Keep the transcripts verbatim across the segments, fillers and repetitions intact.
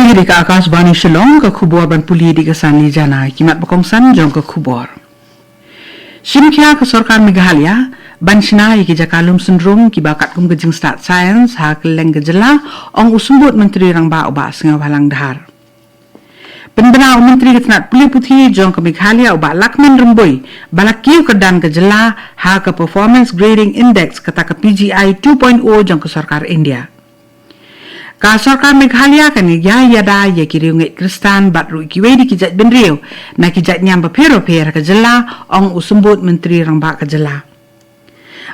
Ïa ka Akashvani Shillong, ka khubor ban pule da ka Sanli Jana, ki mat ba kongsan jong ka khubor. Shim khia ka sorkar Meghalaya ban shna ïa ki jaka lum syndrom kiba katkum ka jingstad science ha kylleng ka jylla, ong u Symbud Myntri Rangbah u Bah Sniawbhalang Dhar. Pynbna u Myntri ka tnat pule puthi jong ka Meghalaya u Bah Lahkmen Rymbui ba la kiew kyrdan ka jylla ha ka Performance Grading Index, kata ka P G I two point o jong ka sorkar India. Ka sorkar Meghalaya kan ïa ïada ïa ki riewngeit Khristan bad ruh kiwei de ki jait bynriew na ki jait niam bapher bapher ka jylla, ong u Symbud Myntri Rangbah ka jylla.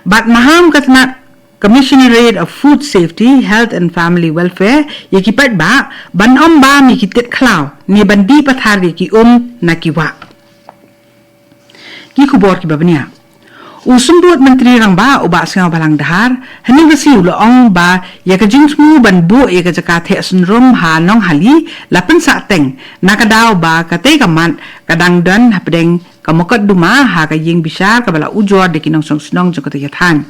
Bad maham ka tnat Commissionerate of Food Safety, Health and Family Welfare ïa ki paidbah ban ym bam ïa ki tit khlaw ne ban dih pathar ïa ki um na ki wah. Ki khubor kiba bniah. U Symbud Myntri Rangbah u Bah Sniawbhalang Dhar hynne ka sngi u la ong ba ïa ka jingthmu ban buh ïa ka jaka theh syndrom ha Nonghali la pynsah teng, na ka daw ba katei ka mat ka dang don hapdeng ka mokotduma ha ka ïing bishar kaba la ujor da ki nongshong shnong jong kata ka thaiñ.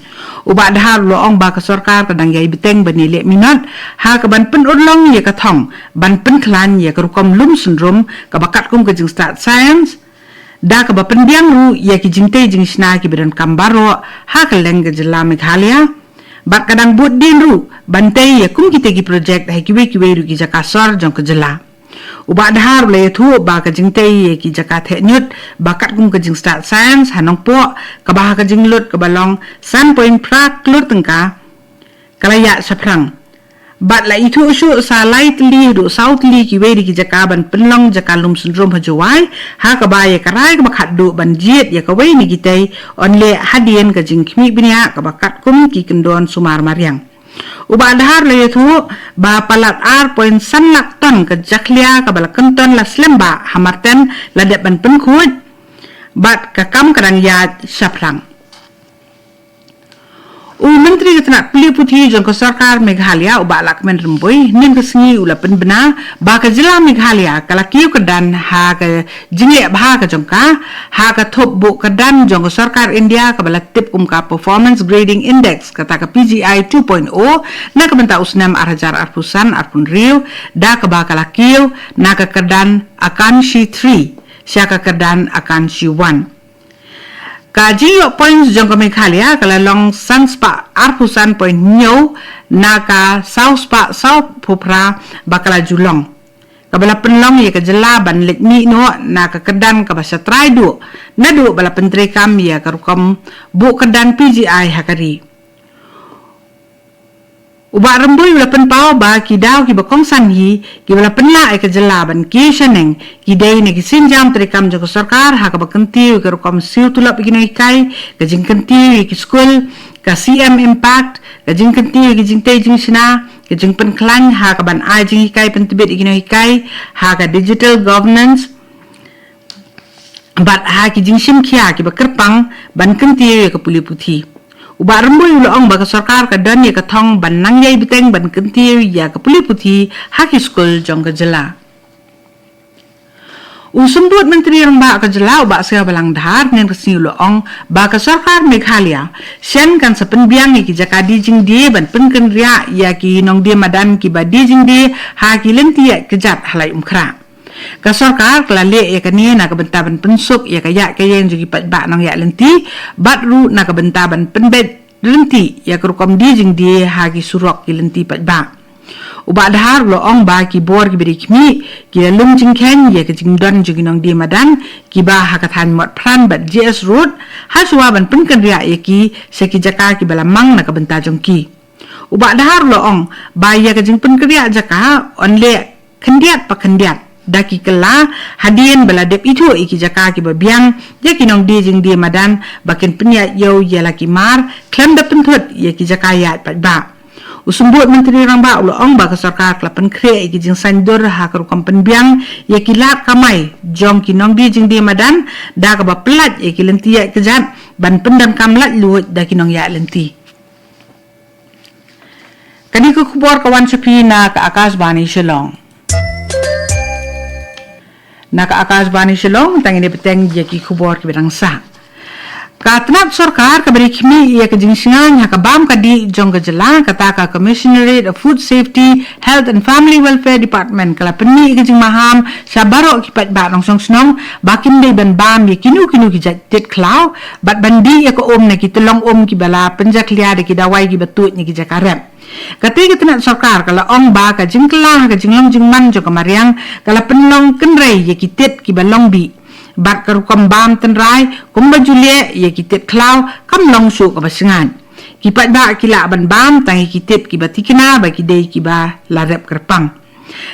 U Bah Dhar u la ong ba ka sorkar ka dang ïai bteng ban ïaleh minot ha kaban pynurlong ïa ka thong ban pynkhlaiñ ïa ka rukom lum syndrom kaba katkum ka jingstad science, da kaba pynbiang ruh ïa ki jingtei jingshna kiba donkam baroh ha kylleng ka jylla Meghalaya. Bad ka dang bud dien ruh ban tei ïa kum kitei ki projek ha kiwei kiwei ruh ki jaka sor jong ka jylla. U Bah Dhar u la ïathuh ba ka jingtei ïa ki jaka theh ñiut ba katkum ka jingstad science ha Nongpoh, kaba ha ka jinglut kaba long san point phra klur tyngka, ka la ïaid shaphrang. Bad la ithuh shuh sa lai tylli haduh saw tylli kiwei de ki jaka ban pynlong jaka lum syndrom ha Jowai, ha kaba ïa ka rai kaba khatduh ban jied ïa kawei na kitei yn leh hadien ka jingkhmih bniah kaba katkum ki kyndon sumar mariang. U Bah Dhar u la ïathuh ba palat ar point san lak ton ka jakhlia kaba la kynton la slem bha ha Marten la dep ban pynkhuid, bad ka kam ka dang ïaid shaphrang. U Myntri ka tnat pule puthi jong ka sorkar Meghalaya u Bah Lahkmen Rymbui hynne ka sngi u la pynbna ba ka jylla Meghalaya ka la kiew kyrdan ha ka jingleh bha ka jong ka ha ka thup buh kyrdan jong ka sorkar India kaba la tip kum ka Performance Grading Index, kata ka P G I two point o, na ka bynta u snem ar hajar arphew san arphew hynriew, da kaba ka la kiew na ka kyrdan Akanshi three sha ka kyrdan Akanshi one. Ka jingïoh points jong ka Meghalaya ka la long san spah arphew san point hynñiew na ka saw spah sawphew phra ba ka la ju long, kaba la pynlong ïa ka jylla ban leit mih noh na ka kyrdan kaba sha trai duh naduh ba la pyntreikam ïa ka rukom buh kyrdan P G I ha ka ri. U Bah Rymbui u la pynpaw ba ki daw kiba kongsan hi kiba la pynlah ïa ka jylla ban kiew shaneng ki dei na ki sienjam treikam jong ka sorkar ha kaba kyntiew ïa ka rukom siew tulop ïa ki nonghikai, ka jingkyntiew ïa ki skul, ka C M Impact, ka jingkyntiew ïa ki jingtei jingshna, ka jingpynkhlaiñ ha kaban ai jinghikai pyntbit ïa ki nonghikai, ha ka digital governance, bad ha ki jingshim khia kiba kyrpang ban kyntiew ïa ka pule puthi. U Bah Rymbui u la ong ba ka sorkar ka don ïa ka thong ban nang ïai bteng ban kyntiew ïa ka pule puthi ha ki skul jong ka jylla. U Symbud Myntri Rangbah ka jylla u Bah Sniawbhalang Dhar hynne ka sngi u la ong ba ka sorkar Meghalaya shen kan sa pynbiang ïa ki jaka die jingdie ban pynkynriah ïa ki nongdie madan kiba die jingdie ha ki lynti ïaid kjat ha Laitumkhrah. Ka sorkar ka la leh ïa kane na ka bynta ban pynsuk ïa ka ïaid ka ïeng jong ki paidbah nongïaid lynti, bad ruh na ka bynta ban pynbeit lynti ïa ka rukom die jingdie ha ki surok ki lynti paidbah. U Bah Dhar u la ong ba ki bor kiba dei khmih ki la lum jingkheiñ ïa ka jingdon jong ki nongdie madan kiba ha ka thaiñ Motphran bad J S Road, ha shuwa ban pynkynriah ïa ki sha ki jaka kiba la mang na ka bynta jong ki. U Bah Dhar u la ong ba ïa ka jingpynkynriah jaka yn leh khyndiat pa khyndiat da ki kylla, hadien ba la dep ithuh ïa ki jaka kiba biang ïa ki nongdie jingdie madan ba kin pynïaid ïew ïa la ki mar khlem da pynthut ïa ki jaka ïaid paidbah. U Symbud Myntri Rangbah u la ong ba ka sorkar ka la pynkhreh ïa ki jingsaiñdur ha ka rukom pynbiang ïa ki lad kamai jong ki nongdie jingdie madan da kaba pyllait ïa ki lynti ïaid kjat ban pyndonkam laitluid da ki nongïaid lynti. Kane ka khubor ka wan sha phi na ka Akashvani Shillong. Na ka Akashvani Shillong, tang ine bteng ïa ki khubor kiba dang sah. Ka tnat sorkar kaba ri khmih ïa ka jingshngaiñ ha ka bam ka dih jong ka jylla, kata ka Commissionerate of Food Safety, Health and Family Welfare Department, ka la pynmih ïa ka jingmaham sha baroh ki paidbah nongshong shnong ba kin dei ban bam ïa kino kino ki jait tit khlaw bad ban dih ïa ka um na ki tyllong um kiba la pynjakhlia da ki dawai kiba tuid na ki jaka rep. Kata ka tnat sorkar ka la ong ba ka jingkylla ha ka jinglong jingman jong ka mariang ka la pynlong kynrei ïa ki tit kiba long bih. Bad ka rukom bam tynrai kumba ju leh ïa ki tit khlaw kam long shuh kaba shngaiñ. Ki paidbah ki lah ban bam tang ïa ki tit kiba thikna ba ki dei kiba la rep kyrpang.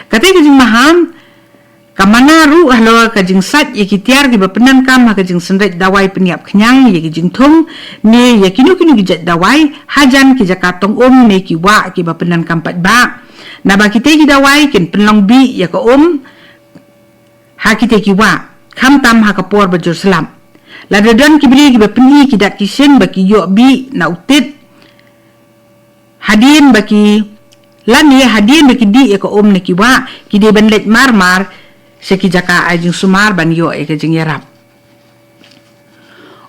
Kata ka jingmaham ka mana ruh halor ka jingsait ïa ki tiar kiba pyndonkam ha ka jingsynreit dawai pynïap khñiang ïa ki jingthung ne ïa kino kino ki jait dawai hajan ki jaka tong um ne ki wah kiba pyndonkam paidbah. Naba kita ki dawai kin pynlong bih ïa ka um ha kita ki wah, khamtam ha ka por ba jur slap. Lada don ki briew kiba pyni ki dak ki shin ba ki ïoh bih na u tit hadien ba ki, lane hadien ba ki dih ïa ka um na ki wah, ki dei ban leit mar mar sha ki jaka ai jingsumar ban ïoh ïa ka jingïarap.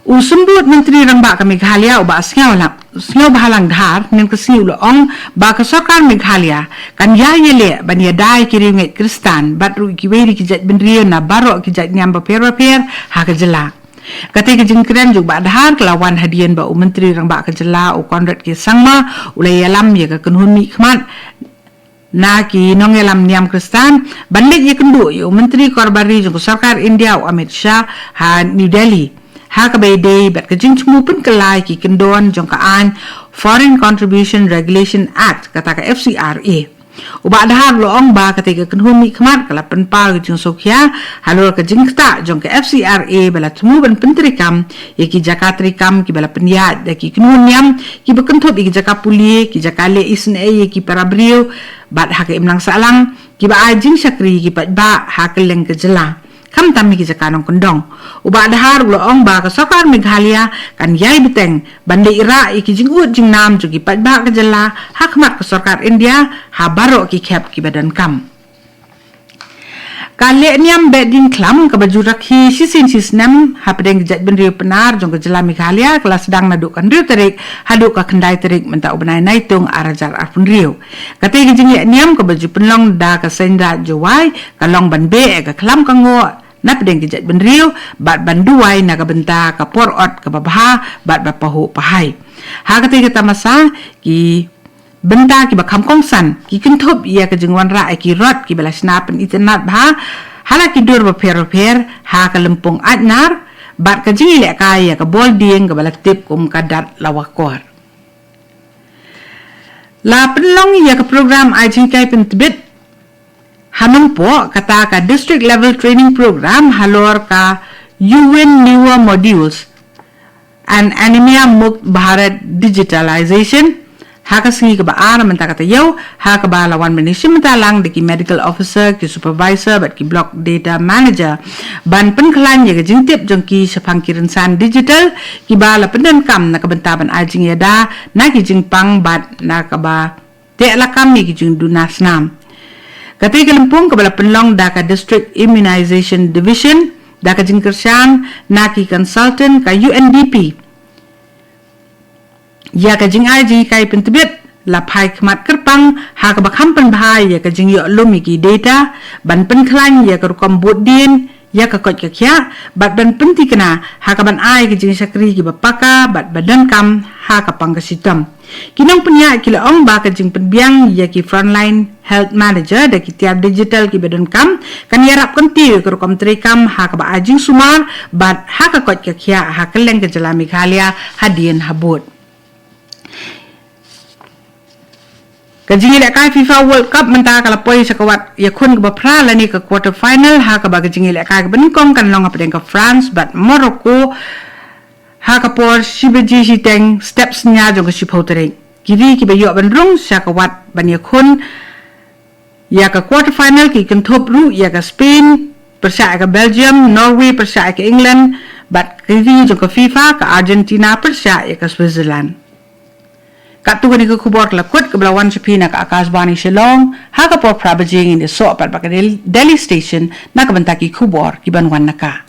U Symbud Myntri Rangbah ka Meghalaya u Bah Sniawbhalang, Sniawbhalang Dhar, mynne ka sngi u la ong ba ka sorkar Meghalaya kan ïai ïaleh ban ïada ïa ki riewngeit Khristan bad ruh kiwei de ki jait bynriew na baroh ki jait niam bapher bapher ha ka jylla. Kata ka jingkren jong u Bah Dhar ka la wan hadien ba u Myntri Rangbah ka jylla u Conrad K Sangma u la ïalam ïa ka kynhun mihkhmat na ki nongïalam niam Khristan ban leit ïakynduh ïa u Myntri Korbar Ri jong ka sorkar India u Amit Shah ha New Delhi ha kaba ïadei bad ka jingthmu pynkylla ïa ki kyndon jong ka aiñ Foreign Contribution Regulation Act, kata ka F C R A. U Bah Dhar u la ong ba kata ka kynhun mihkhmat ka la pynpaw ïa ka jingsngewkhia halor ka jingktah jong ka F C R A ba la thmu ban pyntreikam ïa ki jaka treikam kiba la pynïaid da ki kynhun niam kiba kynthup ïa ki jaka pule, ki jaka leh isynei ïa ki para briew bad ha ka imlang sahlang kiba ai jingshakri ïa ki paidbah ha kylleng ka jylla, khamtam ïa ki jaka nongkyndong. U Bah Dhar u la ong ba ka sorkar Meghalaya kan ïai bteng ban leit rah ïa ki jingud jingnam jong ki paidbah ka jylla ha khmat ka sorkar India ha baroh ki khep kiba donkam. Ka lehniam Behdeiñkhlam kaba ju rakhe shisien shisnem hapdeng ki jaitbynriew Pnar jong ka jylla Meghalaya ka la sdang naduh ka hynriew tarik haduh ka khyndai tarik mynta u bnai Naitung ar hajar arphew hynriew. Kata ka jinglehniam kaba ju pynlong da ka Seiñraij Jowai ka long ban beh ïa ka khlam ka ngoh napdeng ki jaitbynriew bad ban duwai na ka bynta ka por ot kaba bha bad ba pahuh pahai. Ha kata ka tamasa ki bynta kiba kham kongsan ki kynthup ïa ka jingwanrah ïa ki rot kiba la shna pynitynnad bha ha la ki dur bapher bapher ha ka lympung Aitnar bad ka jingïalehkai ïa ka bol dieng kaba la tip kum ka Dat Lawakor. La pynlong ïa ka program ai jinghikai pyntbit ha Nongpoh, kata ka District Level Training Program halor ka You Win Newer Modules and Anemia Mukt Bharat Digitalization ha ka sngi kaba ar mynta ka taïew, ha kaba la wan ban ïashim bynta lang da ki medical officer, ki supervisor bad ki block data manager ban pynkhlaiñ ïa ka jingtip jong ki shaphang ki rynsan digital kiba la pyndonkam na ka bynta ban ai jingïada na ki jingpang bad na kaba teh lakam ïa ki jingduna snam. Kata ka lympung kaba la pynlong da ka District Immunization Division da ka jingkyrshan na ki consultant ka U N D P. Ïa ka jingai jinghikai pyntbit la phai khmat kyrpang ha kaba kham pynbha ïa ka jingïoh lum ïa ki data ban pynkhlaiñ ïa ka rukom bud dien ïa ka koit ka khiah bad ban pynthikna ha kaban ai ka jingshakri kiba paka bad ba donkam ha ka pang ka shitom. Ki nongpynïaid ki la ong ba ka jingpynbiang ïa ki frontline health manager da ki tiar digital kiba donkam kan ïarap kyntiew ïa ka rukom treikam ha kaba ai jingsumar bad ha ka koit ka khiah ha kylleng ka jylla Meghalaya hadien habud. Ka jingïalehkai FIFA World Cup mynta ka la poi sha ka wat ïakhun kaba phra lane ka quarter final ha kaba ka jingïalehkai kaba nyngkong kan long hapdeng ka France bad Morocco ha ka por shi baje shiteng step synñia jong ka shiphew tarik. Ki ri kiba ïoh ban rung sha ka wat ban ïakhun ïa ka quarter final ki kynthup ruh ïa ka Spain pyrshah ïa ka Belgium, Norway pyrshah ïa ka England bad ki ri jong ka FIFA, ka Argentina pyrshah ïa ka Switzerland. Katto katne ka khubor ka la kut kaba la wan sha phi na ka Akashvani Shillong, ha ka por phra baje ngin ïasoh pat bad ka Del-, Delhi Station na ka bynta ki khubor kiban wan na ka.